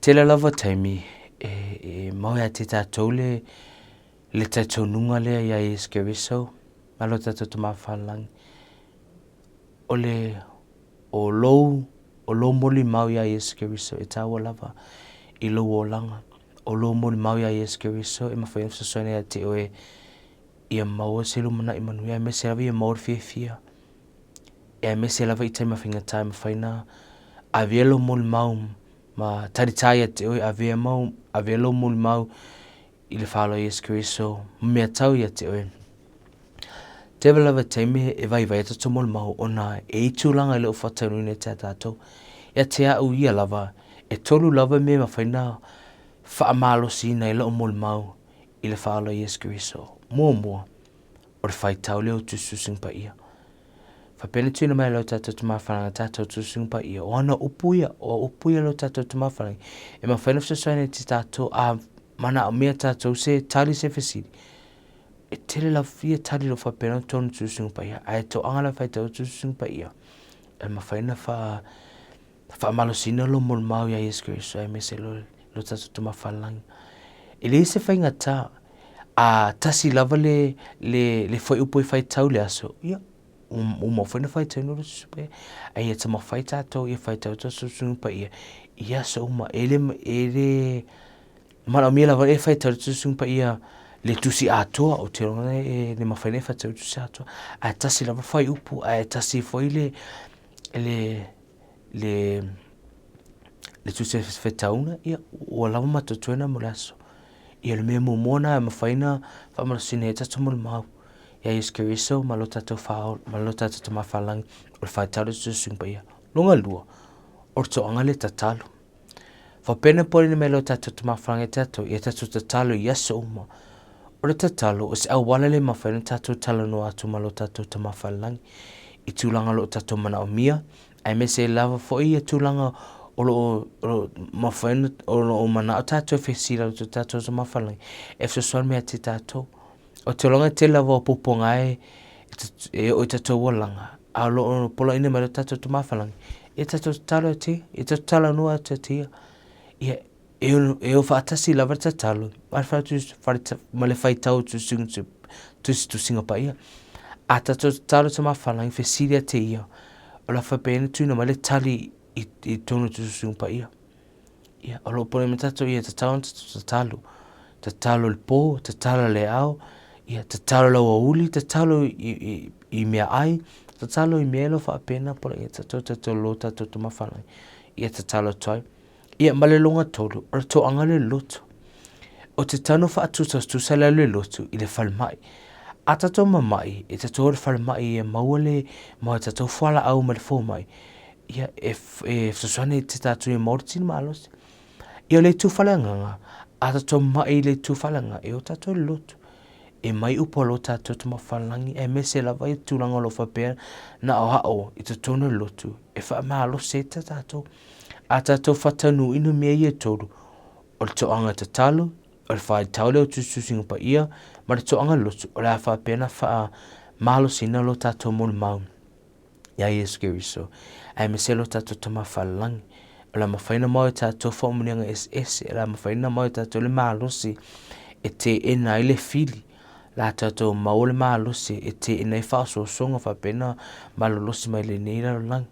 Tele lava taimi e, e mau ia te tātou le, le talitonuga lea iā Iesu Keriso ma lo tatou Tama Fa'alagi, o le o lou o lou molimau iā Iesu Keriso e taua lava i lou olaga. O lou molimau iā Iesu Keriso e mafai ona fesoasoani ia te oe ia maua se lumanai manuia aemaise lava ia maua le fiafia, aemaise lava i taimi faigata e mafai ona avea lou molimau ma talitā ia te oe, avea mau avea lou molimau i le faaaloalo o Iesu Keriso ma mea tau ia te oe. Tele lava taimi e vaivai ai tatou molimau ona e i ai tulaga e le o faataunuuina ia tatou. Ia te au ia lava, e tolu lava mea e mafai ona faamalosiina ai lau molimau i le faaaloalo o Iesu Keriso. Muamua, o le faitau lea o tusitusiga paia. Faapea ona tuuina mai e lo tatou Tama Whananga tatou tusitusiga paia, o ana upu ia, o upu ia lo tatou Tama Whananga, e mafai ona fesoasoani i te tatou a manaomia tatou se tali se fesili. E tele lava ia tali lo faapena ona tonu tusitusiga paia, ae toaga la faitau tusitusiga paia, e mafai ona wha faamalosiina lou molimau iā Iesu Keriso aemaise lo lo tatou Tama Faalelagi. E leai se faigata, a tasi lava le le le fuaiupu e faitau i le aso, ia ua uma foi ona faitau le Tusi Paia. Ae ia taumafai tatou ia faitau tatou Tusi Paia i aso uma. E le e le manaomia lava e faitau le Tusi Paia le tusi atoa, ou te iloa e le mafai ona e faitau le tusi atoa, ae tasi lava fuaiupu, ae tasi foi le le le le tusi e faitauina, ia ua lava ma totoe mo le aso. Ia o le mea muamua lena e mafai ona faamalosiina ai tatou molimau ia Iesu Keriso ma lo tatou Faaola ma lo tatou Tama Faalelagi, o le faitau le Tusitusiga Paia. Lona lua, o le toaga le tatalo. Faapea ona popoleina mai lo tatou Tama Faalelagi ia tatou, ia tatou tatalo i aso uma. O le tatalo, o se auala le mafai ona tatou talanoa atu ma lo tatou Tama Faalelagi i tulaga o lo o tatou manaomia, aemaise lava foi ia tulaga o lo o mafai ona o lo o manao tatou e fesili atu i lo tatou Tama Faalelagi e fesoasoani mai ia te tatou. O te tulaga e tele lava o puapuaga e e oo i tatou olaga, a o lo o poloaiina mai lo tatou Tama Faalelagi, ia tatou tatalo atu ia, ia tatou talanoa atu ia, ia e o faatasi lava le tatalo ma le faitau o tusitusiga paia. A tatou tatalo Tama Faalelagi, fesili ia te ia, o le a faapea ona tuuina mai le tali i totonu o tusitusiga paia. Ia, o lo o pule mai tatou ia tatau ona tatou tatalo. Tatalo i le po, tatalo i le ao, ia tatalo i le aoauli, tatalo i, i, i meaai, tatalo i mea e lo faapena pule ia tatou tatou lo tatou Tama Faalelagi. Ia tatalo atu ai. Ia ma le lona tolu, o le toaga le loto. O te tano faatusatusa le alu i le lotu i le falemai. A tatou mamai, e tatou o i le falemai e maua le maua e tatou fualaau ma le fomai, ia e, e fesoasoani i te tatou ia maua le tino malosi. Ia o le itu faaleagaga, a tatou mamai i le itu faaleagaga, e o tatou i le lotu. E mai upu a lo tatou Tama Faalelagi, aemaise lava i tulaga o lo o faapea na aoao i totonu o le lotu, e faamalosi ai ta tatou. A tatou faataunuuina mea ia e tolu, o le toaga tatalo, o le faitau lea o tusitusiga paia, ma le toaga lotu, o le a faapea ona faamalosiina lo tatou molimau iā Iesu Keriso, aemaise lo tatou Tama Faalelagi. O le a mafai ona maua e tatou faamanuiaga eseese, o le a mafai ona maua e tatou le malosi e teena ai le fili, o le a tatou maua le malosi e teena ai faaosoosoga faapea ona malolosi mai lenei lalolagi.